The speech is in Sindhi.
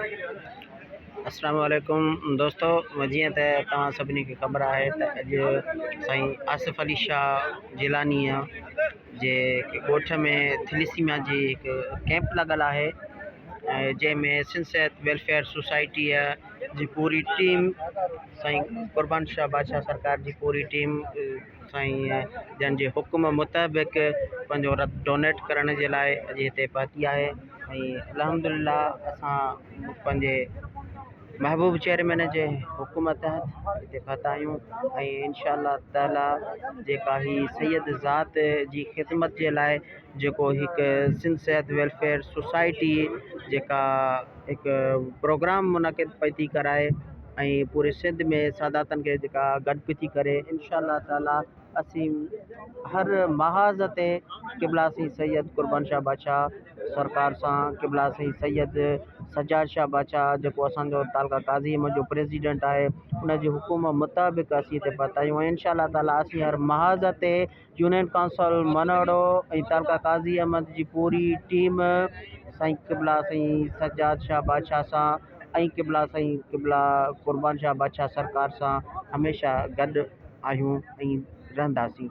اسلام عليڪم دوستو جيئن ته توهان سڀني کي خبر آهي ته اڄ سائين آصف علي شاهه جيلانيء جي ڳوٺ ۾ ٿليسيميا جي هڪ ڪيمپ لڳل آهي ۽ جنهن ۾ سنڌ صحت ويلفيئر سوسائٽيء جي پوري ٽيم سائين قربان شاهه بادشاهه سرڪار جي پوري ٽيم سائين جن جي حڪم مطابق پنهنجو رت ڊونيٽ ڪرڻ جي لاء اڄ هتي پهتي آهي ۽ الحمد لله اسان پنهنجي محبوب چيئرمين جي حڪم تحت هتي پهتا آهيون ۽ انشاء الله تعاليٰ جيڪا هي سيد ذات جي خدمت جي لاء جيڪو هڪ سنڌ صحت ويلفيئر سوسائٽي جيڪا هڪ پروگرام منعقد پئي ٿي ڪرائي ۽ پوري سنڌ ۾ ساداتن کي جيڪا گڏ پئي ٿي ڪري انشاء الله تعاليٰ اسين هر محاذ تي قبلا سين سيد قربان شاهه بادشاهه سرڪار سان قبلا سين سيد سجاد شاهه بادشاهه جيڪو اسان جو تعلقه قاضي احمد جو پريزيڊنٽ آهي ان جي حڪم مطابق اسين هتي پهتا آهيون ۽ انشاء الله تعاليٰ اسين هر محاذ تي يونين ڪائونسل منهڙو ۽ تعلقه قاضي احمد جي پوري ٽيم سائين قبلا سائين سجاد شاهه بادشاهه سان ۽ قبلا سائين قبلا قربان شاهه بادشاهه سرڪار سان هميشه گڏ آهيون ۽ رهنداسين.